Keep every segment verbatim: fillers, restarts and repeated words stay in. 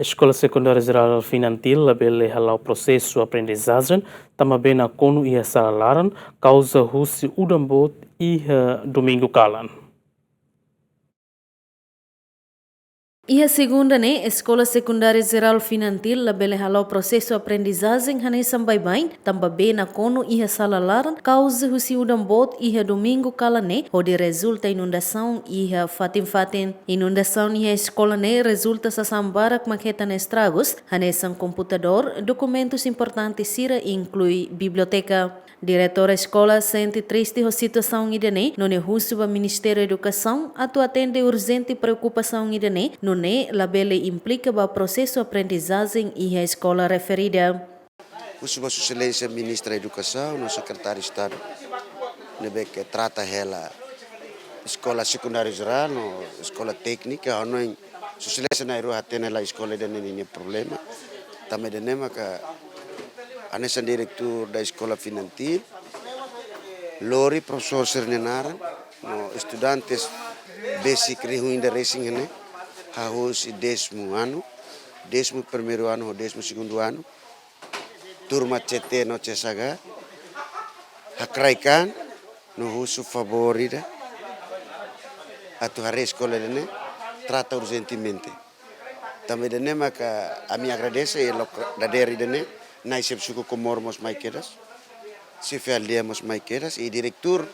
Eskola Sekundária Jerál Finantil labele hala'o prosesu aprendizajen, tanba bee nakonu iha sala laran, kauza husi udan boot iha domingu kalan. Iha segunda ne'e, Eskola Sekundária Jerál Finantil labele hala'o prosesu aprendizajen hanesan baibain, tanba bee nakonu iha sala laran, kauza husi udan boot iha domingu kalan ne'e, hodi rezulta inundasaun iha fatin-fatin. Inundasaun iha eskola ne'e rezulta sasán barak mak hetan estragus, hanesan komputadór, dokumentus importante sira inklui biblioteka. Diretór eskola sente triste ho situasaun ida-ne'e, no nia husu ba Ministériu Edukasaun atu atende urjente preokupasaun ida-ne'e, nune'e labele implika ba prosesu aprendizajen iha eskola referida. Husu ba Sua Exelénsia Ministra Edukasaun no Sekretáriu Estadu ne'ebé ke trata hela eskola sekundária jerál no eskola téknika, hanoin Sua Exelénsia na'in-rua hatene la eskola ida-ne'e ninia problema. Tanba ida-ne'e maka hanesan diretór da eskola finantil lori profesór sira-nia naran no estudantes besik rihun ida resin ne'e, hahú husi désimu anu, désimu primeiru anu ho désimu segundu anu, turma C T no C S H, hakraik an no husu favór ida atu haree eskola ida-ne'e trata urjentemente. Tanba ida-ne'e maka ami agradese i loke dadeer ida-ne'e, nai xefe suku Comoro mós mai kedas, xefe aldeia mós mai kedas, i diretór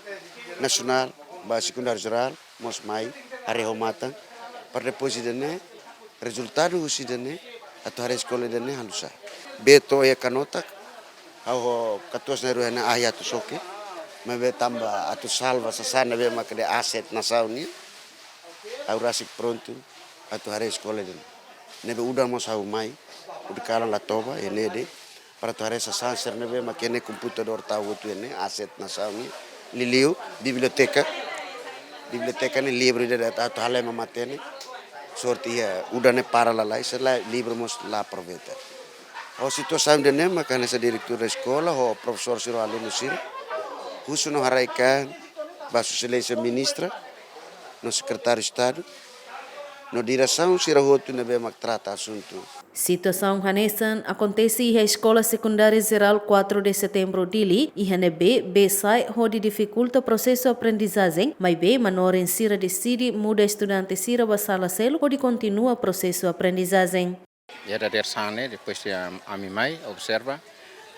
nasionál ba sekundáriu jerál mós mai haree ho matan, para depois ida-ne'e, rezultadu husi ida-ne'e, atu haree eskola ida-ne'e halo sá. Bee to'o iha kanotak, ha'u ho katuas na'in-rua ne'e ahi atu xoke, maibé tanba atu salva sasán ne'ebé maka aset nasaun nian, ha'u rasik prontu atu haree eskola ida-ne'e. Ne'ebé udan mós ha'u mai, udan kalan la toba, iha ne'e de'it, para atu haree sasán sira ne'ebé maka iha ne'e, komputadór tau hotu iha ne'e, aset nasaun nian, liuliu biblioteka. Biblioteka ne'e livru ida de'it atu halema matenek, sorte iha udan ne'e para lalais, sira la livru mós la aproveita. Ho situasaun ida-ne'e maka hanesan diretór da eskola ho profesór sira, alunu sira, husu no hakraik an ba Sua Exelénsia Ministra no Sekretáriu Estadu no diresaun sira hotu ne'ebé mak trata asuntu. Situasaun hanesan akontese iha Eskola Sekundária Jerál quatro de Setembro Dili, iha ne'ebé bee sa'e hodi difikulta prosesu aprendizajen, maibé manorin sira deside muda estudante sira ba sala seluk hodi kontinua prosesu aprendizajen. Iha dadeer-saan ne'e, depois de am-, ami mai observa,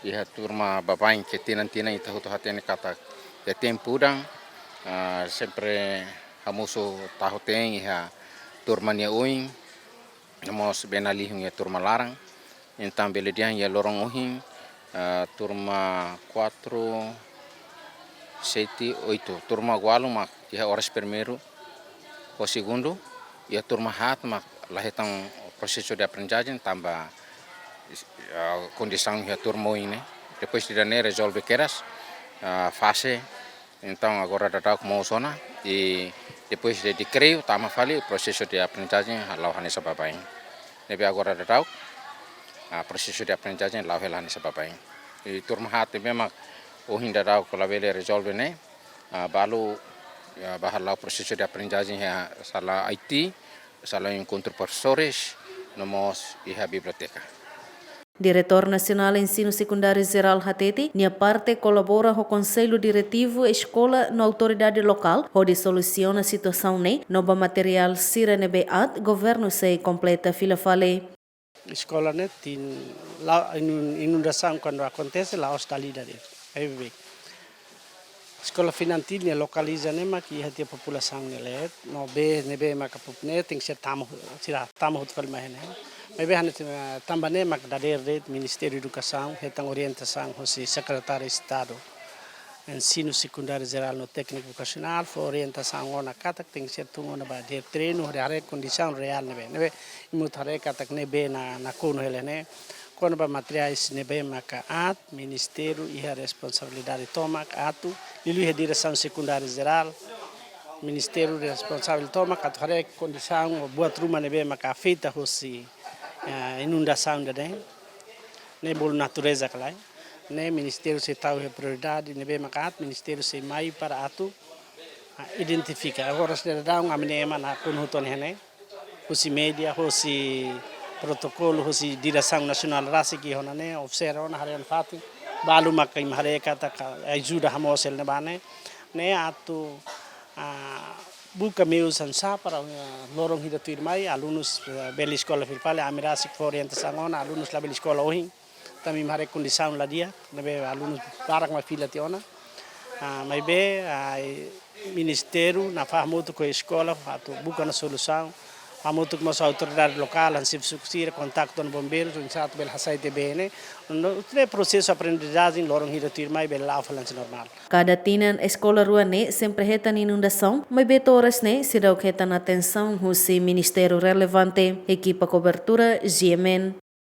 iha turma baibain ke tinan-tinan ita hotu hatene katak iha tempu udan, ah, sempre hamosu tahu-teen iha turma nia oin, no mós bee nalihun iha turma laran. Entaun bele dehan iha loron ohin, ah, turma quatro, sete, oito, turma ualu mak iha oras primeiru ho segundu, iha turma haat mak la hetan prosesu de aprendizajen tanba, ah, kondisaun iha turma oin ne'e. Depois de ne'e rezolve kedas, ah, faze, entaun agora daudauk moos ona, i depois de, de recreio tama fali, prosesu de aprendizajen la'o hanesan baibain. Ne'ebé agora daudauk, ah, prosesu de aprendizajen la'o hela hanesan baibain. I turma haat ne'ebé mak ohin daudauk labele rezolve ne'e, ah, balu, ah, bá hala'o prosesu de aprendizajen iha sala I T, sala enkontru profesores, no mós iha biblioteka. Diretór Nasionál Ensinu Sekundáriu Jerál hatete, nia parte kolabora ho Konsellu Diretivu Eskola no autoridade lokál, hodi solusiona situasaun ne'e, no ba materiál sira ne'ebé aat, governu sei kompleta fila fali. Eskola ne'e tin la inun-, inundasaun kuandu akontese la'ós dala ida de'it. Ne'ebé eskola finantil ne'e lokaliza ne'e mak iha tiha populasaun ne'e leet, no bee ne'ebé maka pop ne'e tenke ser tama, sira tama hotu fali mai ne'e. Maibé hanesan, eh, tanba ne'e mak dadeer de'it Ministériu Edukasaun hetan orientasaun hosi Sekretáriu Estadu Ensinu Sekundáriu Jerál no Tékniku Vokasionál, fó orientasaun ona katak tenke ser tun ona ba dadeer treinu, hodi haree kondisaun reál ne'ebé. Ne'ebé imi hotu haree katak ne'e bee na, nakonu hela ne'e. Kona-ba materiais ne'ebé maka aat, Ministériu iha responsabilidade tomak atu, liuliu iha Diresaun Sekundária Jerál, Ministériu responsavel tomak atu haree kondisaun buat ruma ne'ebé maka afeta hosi, eh, inundasaun ida-ne'e. Ne'e bolu natureza ka lae. Ne'e Ministériu sei tau iha prioridade, ne'ebé maka aat, Ministériu sei mai para atu, ah, identifika. Agora, sira daudaun ami-nia ema nakonu hotu ona iha ne'e. Hosi média, hosi Protokolu husi diresaun nasionál rasik iha ona ne'e, observa ona, haree ona fatin, balu maka imi haree katak ajuda hamoos hela ne'ebá ne'e, ne'e atu, ah, buka meius oinsá para, ah, loron ida tuirmai, alunus, eh, bele eskola fila fali, ami rasik fó orientasaun ona, alunus labele eskola ohin, tanba imi haree kondisaun la di'ak, ne'ebé alunus barak mak fila tiha ona. Ah, maibé, ah, ministériu nafatin hamutuk ho eskola, atu buka ona solusaun. Hamutuk mós autoridade lokál, hanesan xefe suku sira, kontaktu ho bombeirus, oinsá atu bele hasai tiha bee ne'e. No, ne'e prosesu aprendizajen, loron ida tuirmai bele la'o fali hanesan normál. Kada tinan eskola rua ne'e sempre hetan inundasaun, maibé to'o oras ne'e seidauk hetan atensaun husi ministériu relevante. Ekipa kobertura, G M N.